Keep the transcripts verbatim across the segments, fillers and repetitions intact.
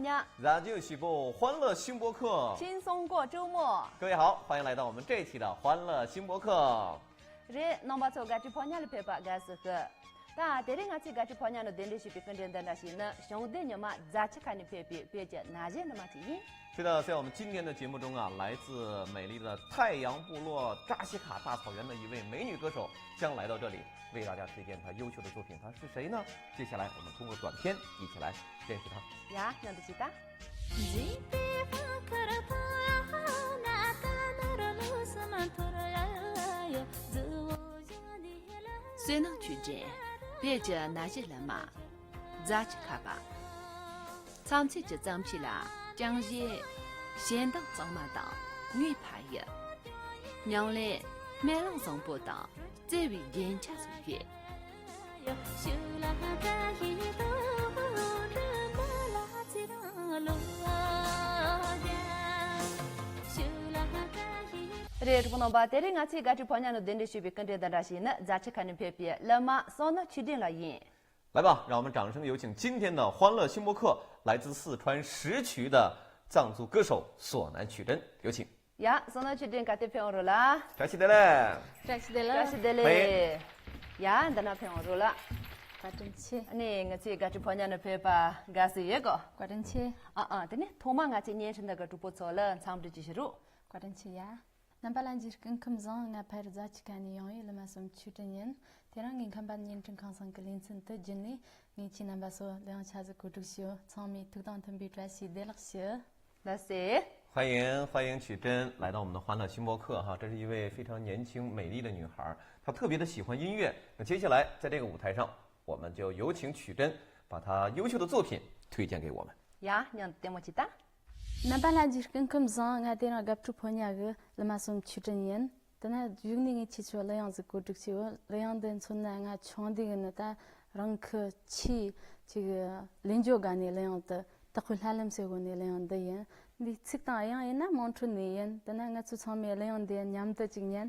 ཉ། 咱就喜播欢乐新播客。 轻松过周末。 各位好，欢迎来到我们这一期的欢乐新播客。 རེད། རྣམ་པ་ཚོ་དགའ་སྤྲོའི་ཕོ་ཉ་ལ་ཕེབས་པ་དགའ་བསུ་ཞུ། ད་དེ་རིང་ང་ཚོའི་དགའ་སྤྲོའི་ཕོ་ཉ་ནང་གདན་འདྲེན་ཞུས་པའི་སྐུ་མགྲོན་འདི་འདྲ་ཞིག་ནི་ཞིང་སྡེ་ཉི་མ་རྫ་ཆུ་ཁ་ནས་ཕེབས་པའི་བོད་ཀྱི་ན་གཞོན་ནུ་མ་ཅིག་ཡིན། 是的，在我们今天的节目中啊，来自美丽的太阳部落扎西卡大草原的一位美女歌手将来到这里，为大家推荐她优秀的作品。她是谁呢？接下来我们通过短片一起来认识她。 ཡ། མཉམ་དུ་ཅིག་ད། བསོད་ནམས་ཆོས་སྒྲོན། བོད་ཀྱི་ན་གཞོན་ལགས་མ། རྫ་ཆུ་ཁ་པ། མཚམས་ཚོད་ཀྱི་གཙང་ཕྱི་ལ་ཅང་ཞེ། ཞེ་འདང་གཙང་མ་དང་ངུས་ཕ་ཡི། མྱང་ལས་སྨན་བླངས་བཟང་པོ་དང་བརྩེ་བའི་རྒྱན་ཆ་སོགས་ཡོད། རེད། གྲོགས་པོ་རྣམ་པ། དེ་རིང་ང་ཚོའི་དགའ་སྤྲོའི་ཕོ་ཉ་ནང་གདན་འདྲེན་ཞུས་པའི་སྐུ་མགྲོན་འདི་འདྲ་ཞིག་ནི་རྫ་ཆུ་ཁ་ནས་ཕེབས་པའི་གླུ་མ་བསོད་ནམས་ཆོས་སྒྲོན་ལགས་ཡིན། 来吧，让我们掌声有请今天的欢乐新播客，来自四川石渠的藏族歌手索南曲珍，有请。 ཡ། བསོད་ནམས་ཆོས་སྒྲོན། ག་དེ་ཕེབས་འོང་རོགས་ལ། 感谢得嘞。 བཀྲ་ཤིས་བདེ་ལེགས། བཀྲ་ཤིས་བདེ་ལེགས། ཡ། འདི་ན་ཕེབས་འོང་རོགས་ལ། བཀའ་དྲིན་ཆེ། ཨ་ནི་ང་ཚོའི་དགའ་སྤྲོའི་ཕོ་ཉ་ནང་ཕེབས་པ་དགའ་བསུ་ཡོད་གོ། བཀའ་དྲིན་ཆེ། ཨ་ཨ། དེ་ནས་ཐོག་མར་ང་ཚོའི་བརྙན་འཕྲིན་འདི་གི་གྲོགས་པོ་ཚོ་ལ་འཚམས་འདྲི་ཅིག་ཞུ་རོགས། བཀའ་དྲིན་ཆེ་ཡ། རྣམ་པ་ལྷན་རྒྱས་སྐུ་ཁམས་བཟང་། ང་ཕ་ཡུལ་རྫ་ཆུ་ཁ་ནས་ཡོང་ཡོད། གླུ་མ་བསོད་ནམས་ཆོས་སྒྲོན་ཡིན། དེ་རིང་ངའི་ཁམས་པ་བརྙན་འཕྲིན་ཁང་ཚང་གི་ལེ་ཚན་དུ་བརྒྱུད་ནས་ངས་ཁྱེད་རྣམ་པ་ཚོ་གླུ་དབྱངས་འཆར་གཞི་གོ་སྒྲིག་ཞུ། ཚང་མས་ཐུགས་དང་མཐུན་པའི་བཀྲ་ཤིས་བདེ་ལེགས་ཞུ། ལགས་སེ། 欢迎，欢迎曲珍来到我们的欢乐新播客哈，这是一位非常年轻美丽的女孩儿，她特别的喜欢音乐。那接下来在这个舞台上，我们就有请曲珍把她优秀的作品推荐给我们。 ཡ། མཉམ་དུ་ལྟད་མོ་ཅིག་ད། རྣམ་པ་ལྷན་རྒྱས་སྐུ་ཁམས་བཟང་། ང་དེ་རིང་དགའ་སྤྲོའི་ཕོ་ཉ་གི་གླུ་མ་བསོད་ནམས་ཆོས་སྒྲོན་ཡིན། དེ་ན་གཞུག་ནས་ངས་ཁྱེད་ཚོ་གླུ་དབྱངས་ཟིག་གོ་སྒྲིག་བྱས་ཡོད། གླུ་དབྱངས་འདི་མཚོན་ན་ང་ཆུང་དུས་ནས་ད་རང་གི་ཆེས་ཅིག་ལེན་འཇོག་དགའ་ནི་གླུ་དབྱངས་དེ་དྭགས་པོའི་ལྷ་ལམ་ཟེར་གོ་ནི་གླུ་དབྱངས་འདི་ཡིན། འདིའི་ཚིག་དང་དབྱངས་ཡིན་ན་དམངས་ཁྲོད་ནས་ཡིན། དེ་ན་ང་ཚོ་ཚང་མས་གླུ་དབྱངས་འདི་མཉམ་དུ་ཅིག་ཉན།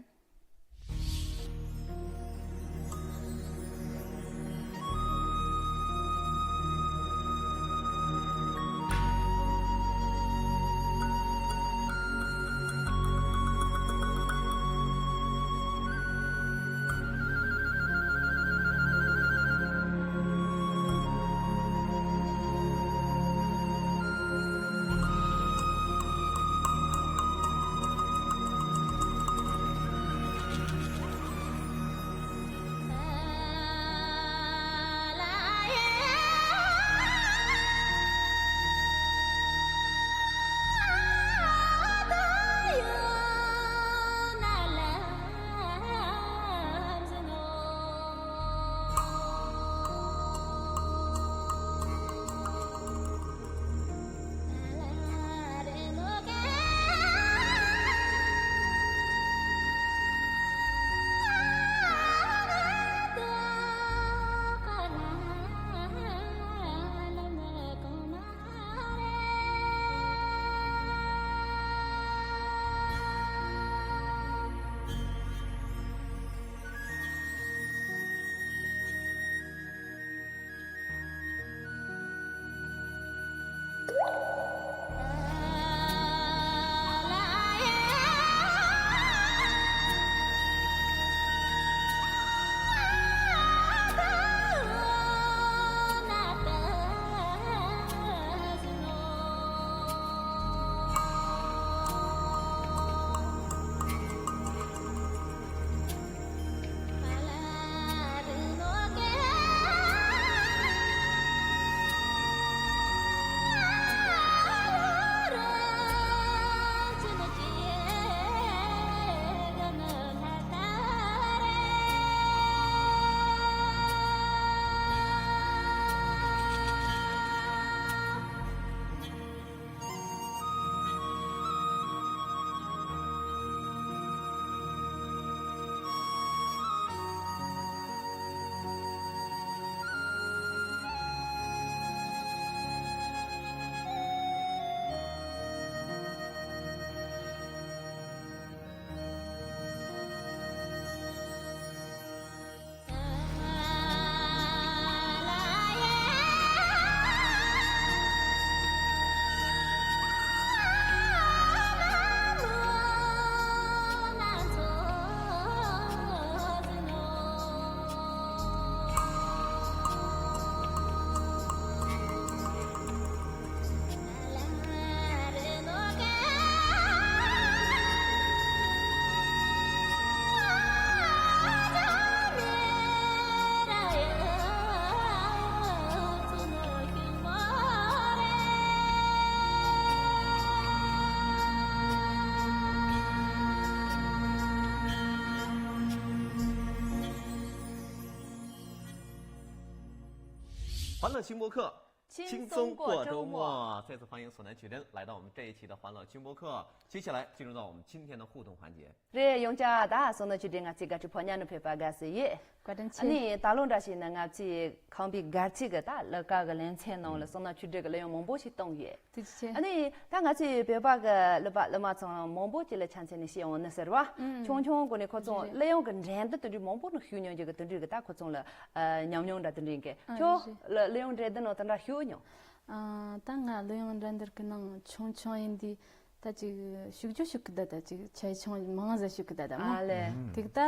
欢乐轻播客，轻松过周末。再次欢迎索南曲珍来到我们这一期的欢乐轻播客。接下来进入到我们今天的互动环节。རེད། ཡོང་ཅག་ད་སོ་ན་ཆུ་འདྲེ་ང་ཚོའི་དགའ་སྤྲོའི་ཕོ་ཉ་ནུ་ཕེབས་པ་དགའ་སི་ཡེ། བཀའ་དྲིན་ཆེ། ཨ་ནི་ད་ལོ་འདྲ་ཞིག་ན་ང་ཚོའི་ཁང་པའི་སྒར་ཆེ་གི་ད་ལ་ཀ་གི་ལེ་ཚན་ནང་ལ་སོ་ན་ཆུ་འདྲེ་གི་ལེ་ཡོང་མང་པོ་ཞིག་གཏོང་ཡོད། ཐུགས་རྗེ་ཆེ། ཨ་ནི་ད་ང་ཚོའི་བོད་པ་གི་ལུ་པ་ལུ་མ་ཚང་མང་པོ་ཅིག་ལ་ཆ་མཚོན་ནས་བཤད་འོང་ན་ཟེར་བ། ཨུམ། ཆུང་ཆུང་གོ་ནས་ཁོ་ཚོ་རེད། ལེ་ཡོང་གི་འགྲན་བསྡུར་དེ་འདྲའི་མང་པོ་ནང་ཞུགས་མྱོང་རྒྱུ་གི་དེ་འདྲའི་གི་ད་ཁོ་ཚོ་ལ་ཨ་ཉམས་མྱོང་འདྲ་དེ་འདྲའི་གི་ཨ་ཁྱོད་རེད། ལ་ལེ་ཡོང་འགྲན་བསྡུར་ནང་དེ་འདྲ་ཞུགས་མྱོང་། ཨ་ད་ང་ལེ་ཡོང་འགྲན་བསྡུར་གི་ནང་ཆུང་ཆུང་ཡིན་དུས་ད་ཅིག་ཞུགས་རྒྱུ་ཞུགས་གི་ད་ད་ཅིག་ཆ་ཆུང་མང་ཟ་ཞུགས་གི་ད་ད་མོ། ཨ་ལེ། ཨུམ། དེ་གི་ད་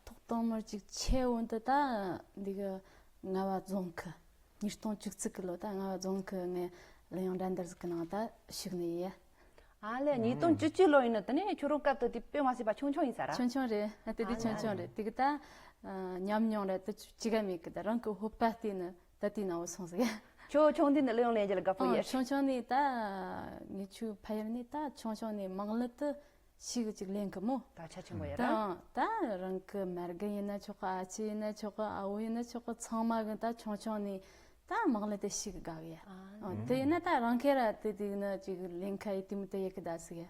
ཐོག་དང་མར་ཅིག་ཆེ་འོན་དུ་ད་འདི་གི་རྔ་བ་རྫོང་གི་ཉིས་སྟོང་བཅུ་གཅིག་གི་ལོ་ད་རྔ་བ་རྫོང་གི་ངའི་ལེ་ཡོང་འགྲན་བསྡུར་ཟིག་གི་ནང་ད་ཞུགས་ནས་ཡིན། ཨ་ལེ། ཉིས་སྟོང་བཅུ་གཅིག་ལོ་ཡིན་ན་དེ་ནས་ཁྱོད་རང་སྐབས་དེ་དུས་དཔེ་མ་སྲིད་པ་ཆུང་ཆུང་ཡིན་ས་ར། ཆུང་ཆུང་རེད། ཨ་དེ་དུས་ཨ་ཆུང་ཆུང་རེད། དེ་གི་ད་ཨ་ཉམས་མྱོང་ར་དེ་ཅི་ག་མེད་གི་ད་རང་གི་ཧོད་པ་བལྟས་ནས་ད་དེའི་ནང་བུད་སོང་ཟིག་ཁྱོད་ཆུང་དུས་ནས་ལེ་ཡོང་ལེན་རྒྱུ་ལ་དགའ་པོ་ཨ་ཡོད། ཆུང་ཆུང་ནས་ད་ངེད་ཆོའི་ཕ་ཡུལ་ནས་ད་ཆུང་ཆུང་ནས་མང་ལི་དུ་ཞིག་ཅིག་ལེན་གི་མོ། ད་ཆ་ཆེན་པོ་ཡོད་ར། ད་ད་རང་གི་མར་གི་ཡིན་ན་ཆོག་གི་ཨ་ཅེ་ཡིན་ན་ཆོག་གི་ཨ་བོ་ཡིན་ན་ཆོག་གི་ཚང་མ་གི་ད་ཆུང་ཆུང་ནས་ད་མང་ལི་དུ་ཞིག་དགའ་གི་ཡ། ཨ་ཨ་དེ་ཡིན་ན་ད་རང་ཁེ་ར་དེ་དེ་ཡིན་ན་ཅིག་ལེན་ཁ་ཡི་དེ་མོ་དེ་ཡི་གི་ད་ཟིག་ཡ།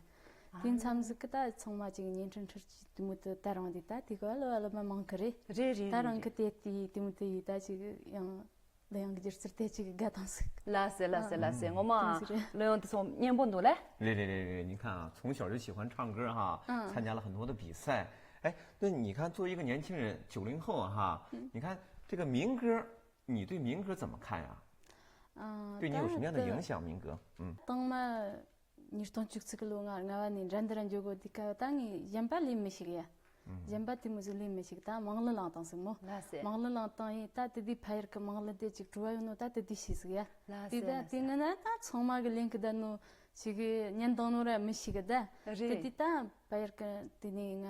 དེ་མཚམས་ཟིག་གི་ད་ཚང་མ་ཅིག་བརྙན་འཕྲིན་ཁྲིར་ཅིག་དེ་མོ་དེ་ད་རང་དེ་ད་དེ་ག་ལ་བ་ལ་མ་མང་གི་རེད། རེད་རེད། ད་རང་གི་དེ་དེ་དེ་མོ་དེ་ཡི་ད་ཅིག་ཡང་ལེ་ཡོང་གི་སྒྱུ་རྩལ་དེ་ཅིག་དགའ་དང་ཟིག་ལ་སེ་ལ་སེ་ལ་སེ། ངོ་མ་དེ་མོ་ཟིག་རེད། ལེ་ཡོང་དེ་ཚོ་སྙན་པོ་འདུག་ལེ། 对对对对，你看啊，从小就喜欢唱歌哈，嗯，参加了很多的比赛。哎，那你看，作为一个年轻人，九零后哈，嗯，你看这个民歌，你对民歌怎么看呀？啊，对你有什么样的影响？民歌，嗯，当嘛ཉིས་སྟོང་བཅུ་གཅིག་ལོ་ང་རྔ་བ་ནས་འགྲན་བསྡུར་འཇོག་གོ་དུས་སྐབས་ད་ངས་གཞན་པ་ལས་མི་ཤེས་གི་ཡ། གཞན་པ་དེ་མོ་ཟིག་ལས་མི་ཤེས་གི་ད་མང་ལི་ལང་བཏང་ཟིག་མོ། ལ་སེ། མང་ལི་ལང་བཏང་ཡིན་ད་དེ་དུས་ཕ་ཡུལ་གི་མང་ལི་དེ་ཅིག་བྲོ་བ་ཡོད་ནོ་ད་དེ་དུས་ཤེས་ཟིག་ཡ། ལ་སེ། དེ་ད་ལ་དེ་སེ། ངི་ན་ད་ཚང་མ་གི་ལེན་གི་ད་ནོ་ཞིག་གི་ཉན་བཏང་ནོ་ར་མི་ཤེས་གི་ད། རེད། དེ་དུས་ད་ཕ་ཡུལ་གི་དེ་ནས་ང་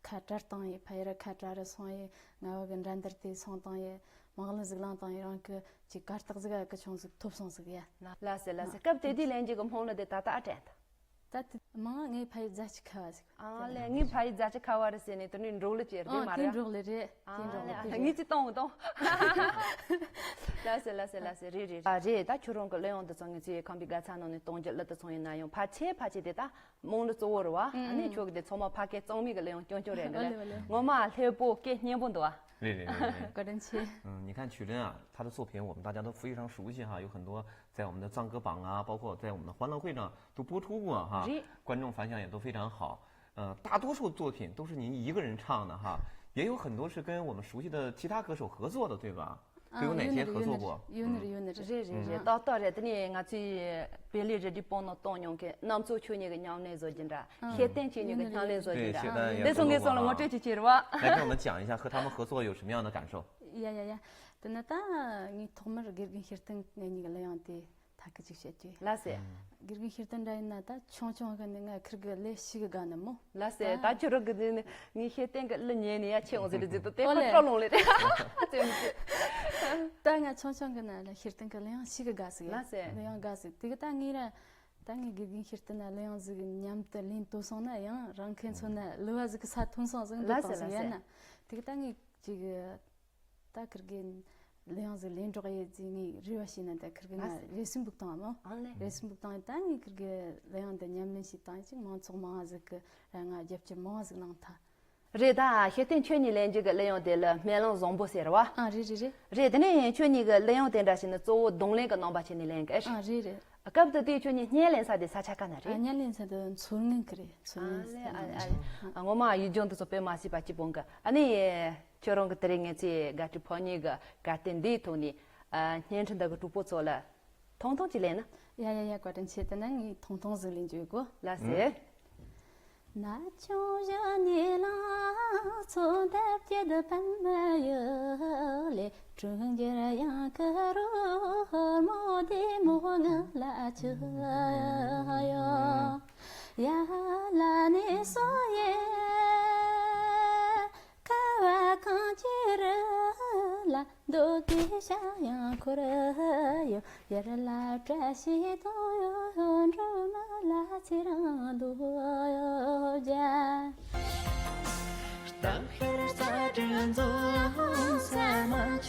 ཁ་བྲལ་བཏང་ཡིན། ཕ་ཡུལ་ཁ་བྲལ་ར་སོང་ཡིན། རྔ་བ་གི་འགྲན་བསྡུར་དེ་སོང་བཏང་ཡིན། མང་ལི་ཟིག་ལང་བཏང་ཡིན། རང་གི་ཅིག་གར་སྟེགས་ཟིག་ག་གི་ཆུང་ཟིག་ཐོབ་སོང་ཟིག་ཡ། ལ་སེ་ལ་སེ། སྐབས་དེ་དུས་ལེན་རྒྱུ་གི་མང་ལི་དེ་ད་ད་ཨ་དྲན་ད། ད་དེ་མང་ངའི་ཕ་ཡུལ་རྫ་ཆུ་ཁ་བ་ཟིག་ཨ་ལེ། ངའི་ཕ་ཡུལ་རྫ་ཆུ་ཁ་བ་རེད་ཟེར་ནས་དེ་ནས་འབྲོག་ལི་ཅེར་དེ་ཨ་མ་དེ་རེད། འབྲོག་ལི་རེད། དེ་ཨ་འབྲོག་ལི་ལེ། དེ་ངས་རེད། ཅི་གཏོང་གཏོང་། ལ་སེ་ལ་སེ་ལ་སེ། རེད་རེད། ཨ་རེད། ད་ཁྱོད་རང་གི་ལེ་ཡོང་དེ་ཚོ་ངས་ཚོའི་ཁང་པའི་དགའ་ཚལ་ནང་ནས་གཏོང་རྒྱུ་ལི་དེ་ཚོ་ཡིན་ན་ཡང་ཕལ་ཆེར་ཕལ་ཆེར་དེ་ད་མང་ལི་གཙོ་བོ་རེད་བ། ཨ་ནི་ཁྱོད་ཀྱི་དེ་ཚང་མ་ཕ་སྐད་གཙང་མའི་གི་ལེ་ཡོང་སྐྱོན་སྐྱོན་རེད་གི་ལེ། ཨ་ལེ་ཨ་ལེ། ངོ་མ་ལྷོད་པོ་སྐད་སྙན་པོ་འདུག་ཨ། 对对对对对。 བཀའ་དྲིན་ཆེ། 嗯，你看曲珍啊，她的作品我们大家都非常熟悉哈，有很多在我们的藏歌榜啊，包括在我们的欢乐会上都播出过哈，观众反响也都非常好。呃，大多数作品都是您一个人唱的哈，也有很多是跟我们熟悉的其他歌手合作的，对吧？都有哪些合作过？ ཡོད་ནི་རེད། ཡོད་ནི་རེད། རེད་རེད་རེད། ཏག་ཏག་རེད། དེ་ནས་ང་ཚོའི་བེ་ལི་རེ་ཌི་པོ་ནང་གཏོང་མྱོང་མཁན་རྣམ་གཙོ་ཁྱོད་གཉིས་ཀྱི་ཉམས་ལེན་བཟོ་རྒྱུ་འདྲ། ཤེས་ལྡན་ཁྱོད་གཉིས་ཀྱི་ཉམས་ལེན་བཟོ་རྒྱུ་འདྲ། དེ་སོང་གི་སོང་ལ་ངོ་སྤྲོད་ཅིག་བྱེད་རེད་བ། 来，跟我们讲一下和他们合作有什么样的感受？ ཡ་ཡ་ཡ། དེ་ནི་ད་ངས་ཐོག་མར་དགེ་རྒན་ཤེས་ལྡན་ངེད་གཉིས་ཀྱི་ལེ་ཡོང་དེ་ཐད་ཀི་ཅིག་བཤད་རྒྱུ་ཡིན། ལ་སེ། དགེ་རྒན་ཤེས་ལྡན་འདྲ་ཡིན་ན་ད་ཆུང་ཆུང་གི་ནི་ང་ཁིར་གི་ལས་ཤིག་གི་དགའ་ནི་མོ། ལ་སེ། ད་ད་ཁྱོད་རང་གི་ནི་ངའི་ཤེས་ལྡན་གི་ལི་ཉན་ནི་ཡ་ཆེ་འོང་ཟེར་རེད་ཟེར་དུ་དེ་ཁོ་ཨོ་ལེ། སྤྲོ་ལོང་ལེ་རེད། ད་ང་ཆུང་ཆུང་གི་ན་ལ་ཤེས་ལྡན་གི་ལི་ཡང་ཤིག་གི་དགའ་ཟིག་ཡ། ལ་སེ། ལི་ཡང་དགའ་ཟིག་དེ་གི་ད་ངའི་ར་ད་ངའི་དགེ་རྒན་ཤེས་ལྡན་ན་ལི་ཡང་ཟིག་མཉམ་དུ་ལེན་ཏོ་སོང་ན་ཡང་རང་ཁེ་མཚོན་ན་ལི་བ་ཟིག་གི་ས་ཐོན་སོང་ཟིག་འདུག་ལ་སེ། ཏོ་ལ་ཟིག་ཡ་སེ། ན་དེ་གི་ད་ངའི་ཅིག་ད་ཁིར་གི་ལི་ཡང་ཟིག་ལེན་འགྲོག་ཡེ་ཟིག་ངའི་རེ་བ་ཞིག་ན་ད་ཁིར་གི་ང་ལ་སེ། རེ་སུན་འབུག་བཏང་བ་མོ། ཨང་ལེ། རེ་སུན་འབུག་བཏང་ད་ངའི་ཁིར་གི་ལི་ཡང་དེ་ཉམས་ལེན་ཞིག་བཏང་ཅིག་མང་ཚོགས་མང་བ་ཟིག་གི་ར་ང་རྒྱབ་སྐྱོར་མང་བ་ཟིག་གནང་ཐལ། རེད། ད་ཤེས་ལྡན་ཁྱོད་གཉིས་ལེན་རྒྱུ་གི་ལི་ཡང་དེ་ལ་སྨན་གླིང་བཟང་པོ་ཟེར་བ། ཨ་རེད་རེད་རེད། རེད། དེ་ནས་ཁྱོད་གཉིས་གི་ལི་ཡང་དེ་འདྲ་ཞིག་ནི་གཙོ་བོ་རྡུང་ལེན་གི་རྣམ་པ་བྱས་ནས་ལེན་གི་ཨེ་རེད། ཨ་རེད་རེད། སྐབས་དེ་དུས་ཁྱོད་གཉིས་བརྙན་ལེན་ས་དེ་ས་ཆ་ག་ན་རེད། ཨ་བརྙན་ལེན་ས་དེ་མཚོ་སྔོན་གི་རེད། མཚོ་ཨ་སྔོན་ལེ་ཨ་ལེ་ཨ་ལེ། ཨ་ངོ་མ་ཡིད་འཇོན་དེ་ཚོ་དཔེ་མ་སྲིད་པ་སྐྱིད་པོ་གི། ཨ་ནི་ཁྱོད་རང་གི་དེ་རིང་ངེད་ཚོའི་དགའ་སྤྲོའི་ཕོ་ཉའི་གི་གར་སྟེགས་འདིའི་ཐོག་ནས་ཨ་བརྙན་འཕྲིན་དག་གི་གྲོགས་པོ་ཚོ་ལ་ཐུང་ཐུང་ཅིག་ལེན་ན། ཡ་ཡ་ཡ། བཀའ་དྲིན་ཆེ། དེ་ན་ངས་ཐུང་ཐུང་ཟིག་ལེན་རྒྱུ་ཡོད་གོ། ལ་སེ། ན་ཆུང་ཞིག་ནས་ལ་ཚོ་འདབ་བརྒྱད་པད་མ་ཡུལ་ལས། དྲུང་འགྱུར་གཡང་ཁ་རོལ་མོ་བདེ་མོ་ང་ལ་ཆུ་ཡོ། ཡ་ལ་ནས་སོ་ཡེ་ཁ་བ་གང་ཅི་རུ་ལ། མདོ་དགེ་ཤ་ཡང་འཁོར་ཡོད། ཡར་ལ་བཀྲ་ཤིས་དང་ཡོད། འབྲུ་མ་ལ་ཚེ་རིང་འདུག་ཡོད་ཀྱང་། སྟག་ཤར་ས་དྲུག་འཛོམས་ས་མ་ཆ།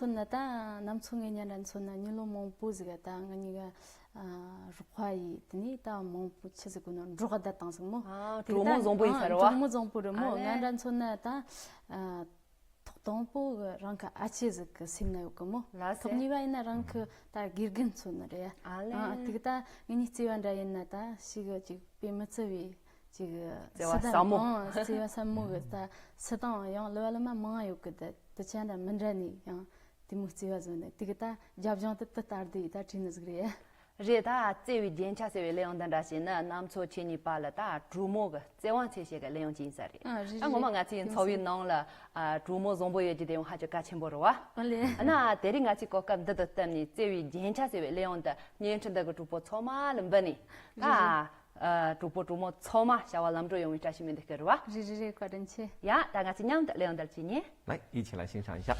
མཚོན་ན་ད་ནམ་ཚོ་ངའི་ཉན་ར་མཚོན་ན་མྱི་ལོ་མང་པོ་ཟིག་ད་ང་གཉིས་ཀ་ཨ་རོགས་པ་ཡིས་དེ་ནས་ད་མང་པོ་ཆི་ཟིག་གོ་ནོ་འབྲོག་བསྡད་བཏང་ཟིག་མོ། ཨ་དེ་གྲོགས་མོ་ད་བཟང་པོ་ཡིན་ས་ཨ་རེད་བ། གྲོགས་མོ་བཟང་པོ་རེད་མོ། ཨ་ལེ། ང་འདྲ་མཚོན་ན་ད་ཨ་ཐོག་དང་པོ་གི་རང་གི་ཨ་ཅེ་ཟིག་གི་སེམས་ན་ཡོད་གི་མོ། ལ་སེ། ཐོག་གཉིས་པ་ཡིན་ན་རང་གི་ད་དགེ་རྒན་མཚོན་ནི་རེད། ཨ་ལེ། ཨ་དེ་གི་ད་ངེད་གཉིས་བརྩེ་བ་འདྲ་ཡིན་ན་ད་ཞིག་གི་ཅིག་དཔེ་མི་སྲིད་པའི་ཅིག་བརྩེ་བ་སྲིད་དམ་ཟབ་མོ། ཨང་བརྩེ་བ་ཟབ་མོ་གི་ད་སྲིད་དམ་ཡང་ལུ་བ་ལུ་མ་མང་ཡོད་གི་ད་དུ་ཅན་འདྲ་མི་འདྲ་ནི་ཡང་དེ་མོ་བརྩེ་བ་བཟོ་ནི་དེ་གི་ད་རྒྱབ་ལྗོངས་དེ་དུ་ལྟར་དུ་ཡི་ད་བྲིས་ནི་ཟིག་རེད། རེད། ད་བརྩེ་བའི་རྒྱན་ཆ་ཟེར་བའི་གླེང་སྟེགས་འདྲ་ཞིག་ནི་གནམ་མཚོ་ཁྱེད་གཉིས་པ་ལ་ད་གྲོགས་མོ་གི་བརྩེ་དབང་ཆེ་ཤོས་ཀྱི་གླེང་སྟེགས་ཅིག་ཡིན་ས་རེད། ཨ་རེད་ཨ་ངོ་མ་རེད། ང་ཚོའི་ཚོགས་པའི་ནང་ལ་ཨ་གྲོགས་མོ་བཟང་པོ་ཡོད་རྒྱུ་དེ་ཡང་ཧ་ཅང་གལ་ཆེན་པོ་རེད་བ། ཨ་ལེ། ཨ་ན་དེ་རིང་ང་ཚོའི་གོ་སྐབས་འདི་དང་བསྟུན་ནས་བརྩེ་བའི་རྒྱན་ཆ་ཟེར་བའི་གླེང་སྟེགས་འདི་བརྙན་འཕྲིན་འདི་གི་གྲོགས་པོ་ཚང་མ་ལ་འབུལ་ནས་ད་རེད་རེད། ཨ་གྲོགས་པོ་གྲོགས་མོ་ཚང་མ་བྱ་བ་ལམ་འགྲོ་ཡོང་བའི་བཀྲ་ཤིས་སྨོན་འདུན་ཞུ་རེད་བ། རེད་རེད་རེད། བཀའ་དྲིན་ཆེ། ཡ་ད་ང་ཚོ་མཉམ་དུ་གླེང་སྟེགས་འདི་བྱེད་ཉེ། 来，一起来欣赏一下。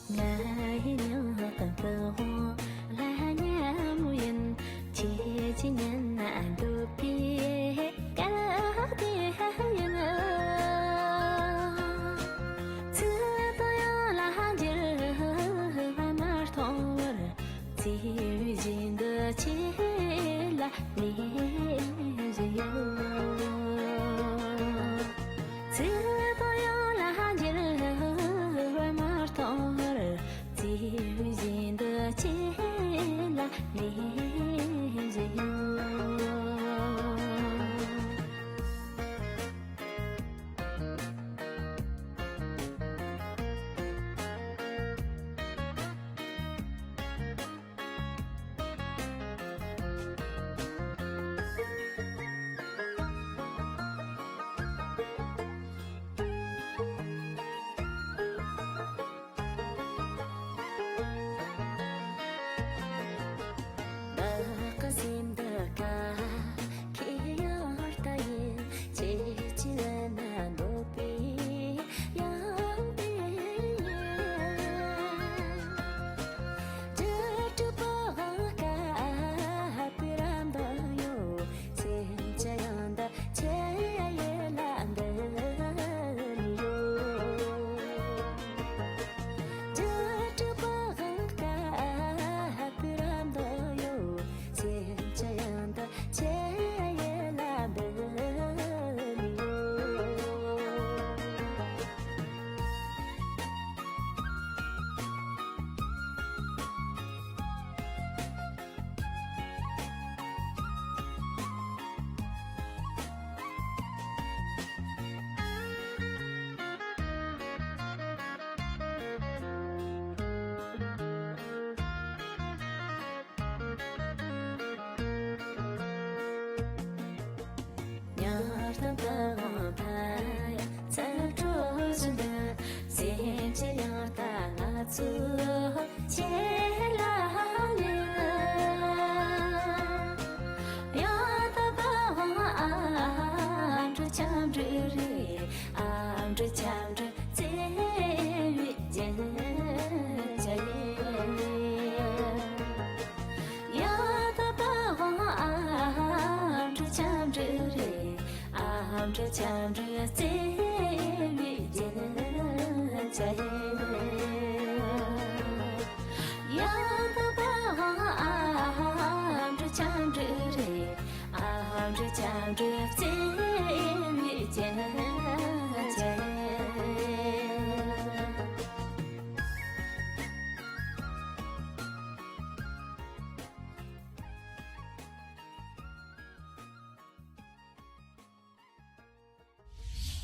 ང་ཡི་ཉག་གི་ཕུ་བོ་ལ་མཉམ་ཡིན། ཁྱེད་ཀྱི་ཉན་ན་འདོད་པའི་སྐད་དེ་ཡིན། ཚིག་དང་ཡང་ལ་འགྱུར་བ་མ་གཏོང་བར། བརྩེ་བའི་བཞིན་དུ་ཁྱེད་ལ་ལེན་བཞིན་ཡོད། ཚིག་དང་ཡང་ལ་འགྱུར་བ་མ་གཏོང་བར། བརྩེ་བའི་བཞིན་དུ་ཁྱེད་ལ་ལེན་བཞིན་ཡོད། བདག་གི་སེམས་འདི་ཀ་ཁྱེད་ཡང་ལྟ་ཡིན། ཁྱེད་ཀྱི་ལ་ན་འདོད་པའི་ཡང་དེ་ཡིན། རྒྱུ་གྲུབ་པའང་དཀའ་བར་འདོད་ཡོད། སེམས་ཀྱི་ཡང་འདི་ཁྱེད་ཡིད་ལ་འདི་ཡོད། རྒྱུ་གྲུབ་པའང་དཀའ་བར་འདོད་ཡོད། སེམས་ཀྱི་ཡང་འདི་ཁྱེད་ཡིད་ལ་འདི་ཡོད། ཉར་དང་དག་དང་ཕ་ཡ་ཚལ་གྲོ་བཞིན་དུ། སེམས་ཀྱི་ཡང་ད་ང་ཚོ་ཁྱེད་ལ་ལེན། ཡང་ད་པའང་ཨ་འབྲུ་ཆམ་འབྲུ་རེད། ཨ་འབྲུ་ཆམ་འབྲུ་བརྩེ་བའི་རྒྱན་ཆ་ཡིན།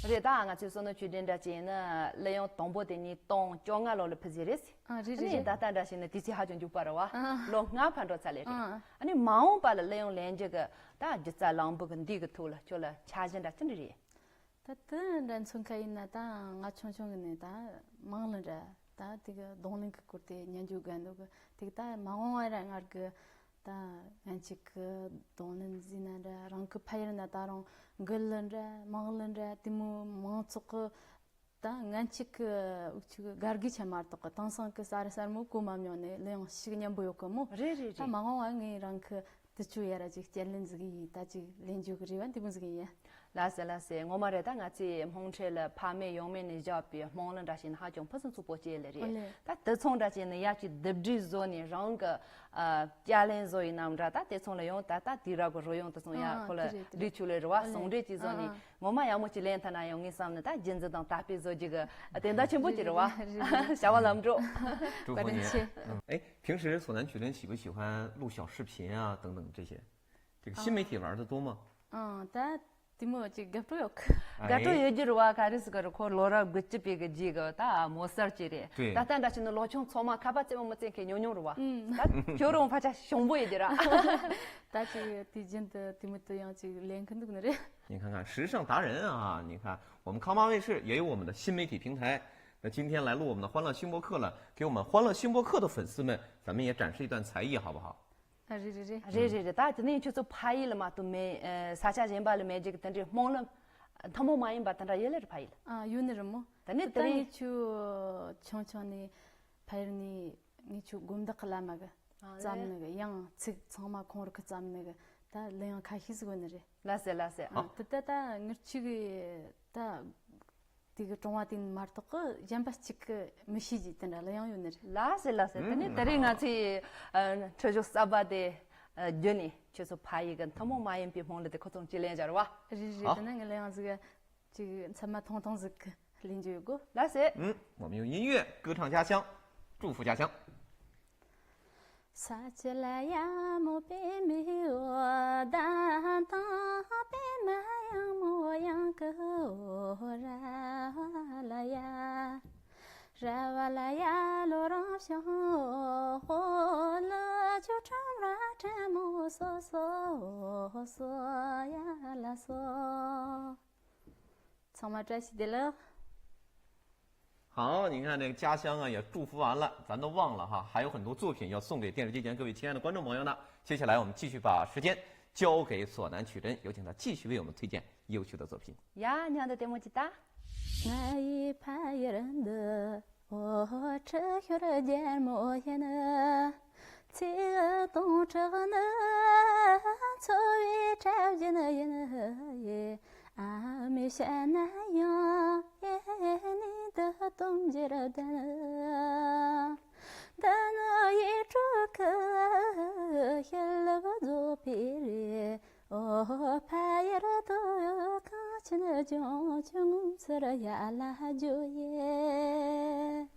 རེད། ད་ང་ཚོའི་བསོད་ནམས་ཆོས་སྒྲོན་འདྲ་ཅིག་ཡིན་ན་གླུ་དབྱངས་དང་པོ་དེ་ཉིས་སྟོང་བཅོ་ལྔ་ལོ་ལ་ཕུལ་ཟིན་རེད། ཨ་རེད་རེད། ཨ་ནི་རེད། ད་ལྟ་འདྲ་ཞིག་ན་དུས་ཚོད་ཧ་ཅང་མགྱོགས་པ་རེད་བ། ཨ། ལོ་ལྔ་ཕར་འགྲོ་ཚར་ལེ་རེད། ཨ། ཨ་ནི་མ་འོངས་པ་ལ་གླུ་དབྱངས་ལེན་རྒྱུ་གི་ད་སྒྱུ་རྩལ་བླང་བུ་གི་འདི་གི་ཐོག་ལ་ཁྱོད་ལ་འཆར་གཞི་འདྲ་ཅི་འདྲ་རེད། ད་དེ་འདྲ་མཚོན་ཁ་ཡིན་ན། ད་ང་ཆུང་ཆུང་གི་ནས་ད་དམངས་གླུ་འདྲ། ད་དེ་གི་རྡུང་ལེན་གི་སྐོར་དེ་ཉན་རྒྱུ་དགའ་འདུག་གི། དེ་གི་ད་མ་འོངས་པ་ར་ང་གི་ད་ང་ཅིག་གི་རྡུང་ལེན་ཟིན་ན་འདྲ། རང་གི་ཕ་ཡུལ་ན་ད་རུང་མགུར་གླུ་འདྲ། དམངས་གླུ་འདྲ། དེ་མོ་མང་ཚོགས་གི་ད་ང་ཅིག་གི་འུ་ཅག་གི་དགའ་དགའི་ཆ་མ་གཏོགས་གི་དེང་སང་གི་གསར་གསར་མོ་གོ་མ་མྱོང་ནས་གླུ་དབྱངས་ཤིག་སྙན་པོ་ཡོད་གི་མོ། རེད་རེད་ད་རེད། མ་འོངས་པ་ངས་རང་གི་དུ་ཆུ་ཡ་ར་ཅིག་སྐྱེལ་ལེན་ཟིག་ཡིན། ད་ཅིག་ལེན་རྒྱུ་གི་རེ་བ་འདི་མོ་ཟིག་ཡིན། ལགས་སེ་ལགས་སེ། ངོ་མ་རེད། ད་ང་ཚོའི་དམངས་ཁྲོད་ལ་ཕ་མེས་ཡང་མེས་ནས་བཞག་པའི་དམངས་གླུ་འདྲ་ཞིག་ནི་ཧ་ཅང་ཕུན་སུམ་ཚོགས་པོ་ཅིག་ལེ་རེད། ཨོ་ལེ། ད་དེ་ཚོང་འདྲ་ཞིག་ནི་ཡ་ཅིག་སྡེབ་སྒྲིག་བཟོ་ནས་རང་གི་ཨ་སྐྱ་ལེན་བཟོ་ཡིན་ནམ་འདྲ། ད་དེ་ཚོང་ལ་ཡང་ད་ད་དུས་རབས་ཀྱི་རོལ་དབྱངས་དེ་ཚོང་ཡ་ཨ་ཁོ་ལ་དེ་རེད་དེ་རེད། སྒྲིག་ཆུ་ལེ་རེད་བ། ཨོ་ལེ། ཟུང་འབྲེལ་གྱིས་བཟོ་ནས་ཨ་ཨ་ངོ་མ་ཡག་མོ་ཅིག་ལེན་ཐུབ་ན་ཡང་ངས་བསམ་ནི་ད་རྒྱུན་འཛིན་དང་དར་སྤེལ་བཟོ་རྒྱུ་གི་དོན་དག་ཆེན་པོ་ཅིག་རེད་བ། རེད་རེད་རེད། བྱ་བ་ལམ་འགྲོ། 祝福你。 བཀའ་དྲིན་ཆེ། 嗯，哎，平时索南曲珍喜不喜欢录小视频啊，等等这些？这个新媒体玩的多吗？嗯，ད་དེ་མོ་ཅིག་དགའ་སྤྲོ་ཡོད་གི། དགའ་སྤྲོ་ཡོད་རྒྱུ་རེད་བ། ག་རེ་ཟེར་གི་རེད། ཁོ་ལོ་རབས་དགུ་བཅུ་པའི་གི་རྗེས་གི་ད་མོ་གསར་ཅིག་རེད། 对。 ད་ལྟ་འདྲ་ཞིག་ནི་ལོ་ཆུང་ཚང་མ་ཁ་པར་རྩེད་མོ་མི་རྩེད་མཁན་ཉུང་ཉུང་རེད་བ། ཨུམ། ད་ཁྱོད་རང་ཕལ་ཆེར་ཞང་པོ་ཡོད་རྒྱུ་ར། ད་ཅིག་དུས་རྒྱུན་དུ་དེ་མོ་དུ་ཡང་ཅིག་ལེན་གི་འདུག་ནི་རེད། 你看看，时尚达人啊，你看，我们康巴卫视也有我们的新媒体平台。那今天来录我们的《欢乐新播客》了，给我们《欢乐新播客》的粉丝们，咱们也展示一段才艺，好不好？ ཨ་རེད་རེད་རེད། རེད་རེད་རེད། ད་དེ་ནས་ཁྱོད་ཚོ་ཕ་ཡུལ་ལ་མ་གཏོགས་མེད། ཨ་ས་ཆ་གཞན་པ་ལ་མེད་རྒྱུ་གི་དེ་འདྲའི་དམངས་གླུ་ཐུན་མོང་མ་ཡིན་པ་དེ་འདྲ་ཡོད་ལེ་རེད་ཕ་ཡུལ་ལ། ཨ་ཡོད་ནི་རེད་མོ། ད་ནི་ད་དེ་ནས་ངས་ཆུང་ཆུང་ནས་ཕ་ཡུལ་ནས་ངས་ཆུ་དགོན་བདག་གི་བླ་མ་གི་ཨ་བརྩམས་ནི་གི། ཡང་ཚིག་ཚང་མ་ཁོང་རང་གི་བརྩམས་ནི་གི། ད་གླུ་དབྱངས་ཁ་ཤས་ཟིག་ཡོད་ནི་རེད། ལགས་སེ་ལགས་སེ། ཨ་དེ་ད་ད་ངར་ཆུ་གི་ད་དེ་གི་གྲོང་བ་དེ་མ་གཏོགས་གི་གཞན་པ་གཅིག་གི་མི་ཤེས་ཀྱི་དེ་འདྲ་གླུ་དབྱངས་ཡོད་ནི་རེད། ལགས་སེ་ལགས་སེ། དེ་ནས་ད་རེས་ང་ཚོའི་ཨ་ཁྲིད་གཞུང་གསར་པ་དེ་ཨ་བརྒྱུད་ནས་ཁྱོད་ཚོ་ཕ་ཡུལ་གི་ཐུན་མོང་མ་ཡིན་པའི་དམངས་གླུ་དེ་ཁོ་ཚོ་ཅིག་ལེན་བྱ་ར་བ། རེད་རེད། ཨ་དེ་ན་ངའི་གླུ་དབྱངས་ཟིག་ཅིག་ཚད་མ་ཐུང་ཐུང་ཟིག་ལེན་རྒྱུ་ཡོད་གོ། ལགས་སེ། 嗯，我们用音乐歌唱家乡，祝福家乡。 ས་ཆུ་ལ་ཡ་མོ་པད་མའི་འོད་ཟླ་དང་། པད་མ་ཡང་མོ་གཡང་གི་འོད་ར་བ་ལ་ཡ། ར་བ་ལ་ཡ་ལོ་རང་བྱུང་འོད་ལ་ཆུ་ཁྲོམ་ར་ཁྲ་མོ་སོ་སོ་སོ་ཡ་ལ་སོ། ཚང་མ་བཀྲ་ཤིས་བདེ་ལེགས། 好，您看那个家乡啊，也祝福完了，咱都忘了哈，还有很多作品要送给电视机前各位亲爱的观众朋友呢。接下来我们继续把时间交给索南曲珍，有请她继续为我们推荐优秀的作品。 ཡ་ཉན་དུ་ལྟད་མོ་ཅིག་ལྟ། ང་ཡི་ཕ་ཡུལ་འདི། འོ་ཁྲི་ཤོར་རྒྱལ་མོ་ཡིན། ཚིག་སྟོང་ཕྲག་ནི་འཚོ་བའི་གྲབས་རྒྱུན་ཡིན། ཨ་མས་བཤད་ན་ཡང་ཡེ་ནི་འདི་སྟོང་འགྱུར་ལྡན། འདི་ནི་ཡིད་འཕྲོག་གི་ཤེས་རབ་རྫོགས་པའི་རེད། འོ་ཕ་ཡུལ་དུ་གངས་ཅན་ལྗོངས་ཀྱི་ངོ་མཚར་ཡར་ལ་བརྗོད་ཡེ།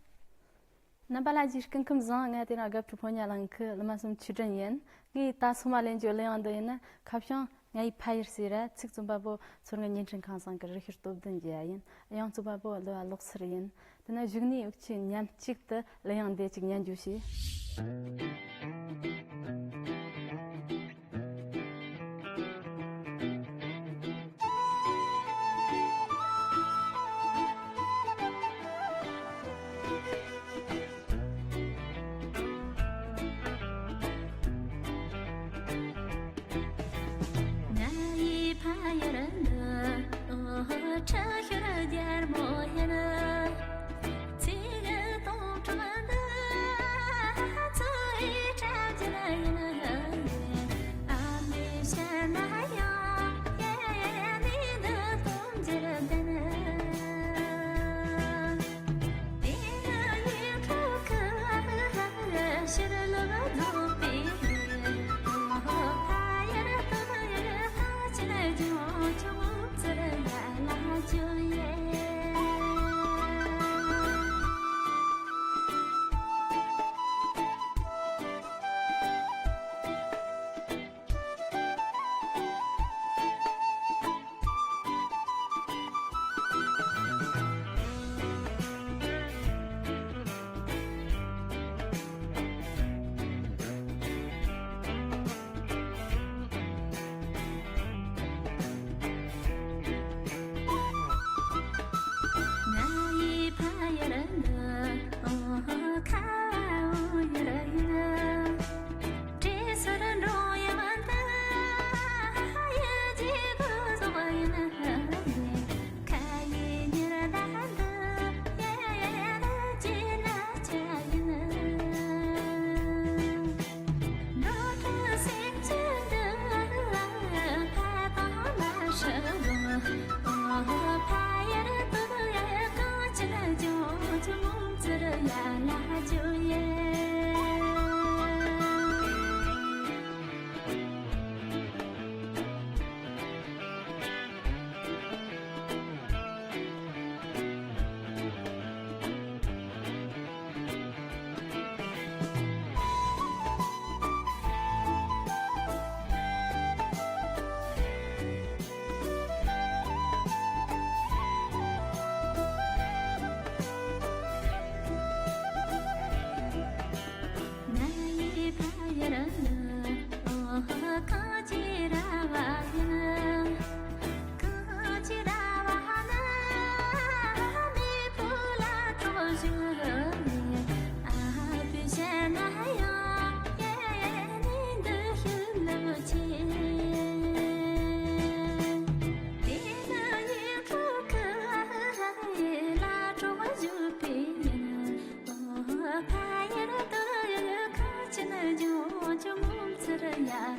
རྣམ་པ་ལྷན་རྒྱས་སྐུ་ཁམས་བཟང་། ང་དེ་རིང་དགའ་བྲོ་ཕོ་ཉ་གླིང་གི་གླུ་མ་གསུམ་ཆོས་སྒྲོན་ཡིན། ངས་ད་སོ་མ་ལེན་རྒྱུ་གླུ་དབྱངས་འདི་ཡིན་ན། ཁ་བྱང་ངའི་ཕ་ཡུལ་ཟེར་ར། ཚིག་རྩོམ་པ་པོ་མཚོ་སྔོན་བརྙན་འཕྲིན་ཁང་ཚང་གི་རི་ཤུལ་སྟོབས་ལྡན་རྒྱལ་ཡིན། དབྱངས་རྩོམ་པ་པོ་གླུ་བ་བློ་གསར་ཡིན། དེ་ནས་གཞུག་ནས་འུ་ཆོས་མཉམ་གཅིག་ཏུ་གླུ་དབྱངས་འདི་གཅིག་ཉན་རྒྱུ་བྱེད། ང་ཡི་ཕ་ཡུལ་འདི། འོ་ཁྲི་ཤོར་རྒྱལ་མོ་ཡིན། ཚིག་སྟོང་ཕྲག་འདི་འཚོ་བའི་གྲབས་རྒྱུན་ཡིན། ཨ་མས་བཤད་ན་ཡང་ཡེ་ནི་འདི་སྟོང་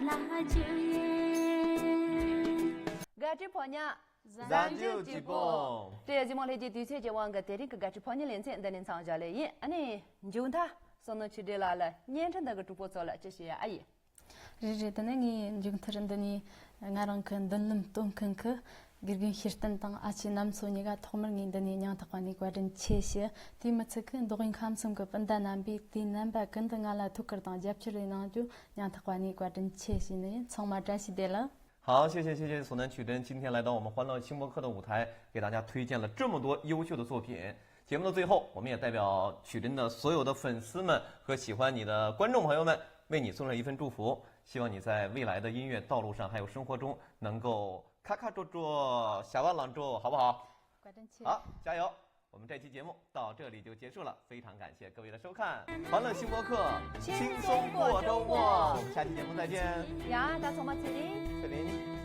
དགའ་སྤྲོའི་ཕོ་ཉ། གཟའ་མཇུག་གཅིག་པོ། བཀྲ་ཤིས་བདེ་ལེགས། གཟིགས་མོ་ལྷན་རྒྱས་དུས་ཚོད་ཀྱི་དབང་གིས་དེ་རིང་གི་དགའ་སྤྲོའི་ཕོ་ཉའི་ལེ་ཚན་འདི་ནས་མཚམས་འཇོག་ལེ་ཡིན། ཨ་ནི་མཇུག་མཐར་བསོད་ནམས་ཆོས་སྒྲོན་ལགས་ལ་བརྙན་འཕྲིན་འདི་གི་གྲོགས་པོ་ཚོ་ལ་ཅི་ཞུ་ཡ་ཨ་ཡིན། རེད་རེད། དེ་ནས་ངས་མཇུག་མཐར་འདི་ནས་ང་རང་གི་མདུན་ལམ་སྟོན་མཁན་གྱི་དགེ་རྒན་ཤེར་བསྟན་དང་ཨ་ཆེ་རྣམ་ཚོ་གཉིས་ཀ་ཐོག་མར་ངས་འདི་ནས་སྙིང་ཐག་པ་ནས་བཀའ་དྲིན་ཆེ་ཞུ། དེ་མི་ཚད་ཀྱི་མདོ་དབུས་ཁམས་གསུམ་གྱི་སྤུན་ཟླ་རྣམ་པས་དུས་རྣམ་པ་ཀུན་ཏུ་ང་ལ་ཐུགས་ཁུར་དང་རྒྱབ་སྐྱོར་ཡིན་གནང་རྒྱུ་སྙིང་ཐག་པ་ནས་བཀའ་དྲིན་ཆེ་ཞུ་ནི་ཡིན། ཚང་མ་བཀྲ་ཤིས་བདེ་ལེགས། 好，谢谢谢谢索南曲珍今天来到我们欢乐星播客的舞台，给大家推荐了这么多优秀的作品。节目的最后，我们也代表曲珍的所有的粉丝们和喜欢你的观众朋友们，为你送上一份祝福，希望你在未来的音乐道路上还有生活中能够咔咔捉捉，下哇浪捉，好不好？ 好，加油！我们这期节目到这里就结束了，非常感谢各位的收看，欢乐星播客，轻松过周末，我们下期节目再见。 ཡ་ད་ཚང་མ་ཚེ་རིང་། ཚེ་རིང་།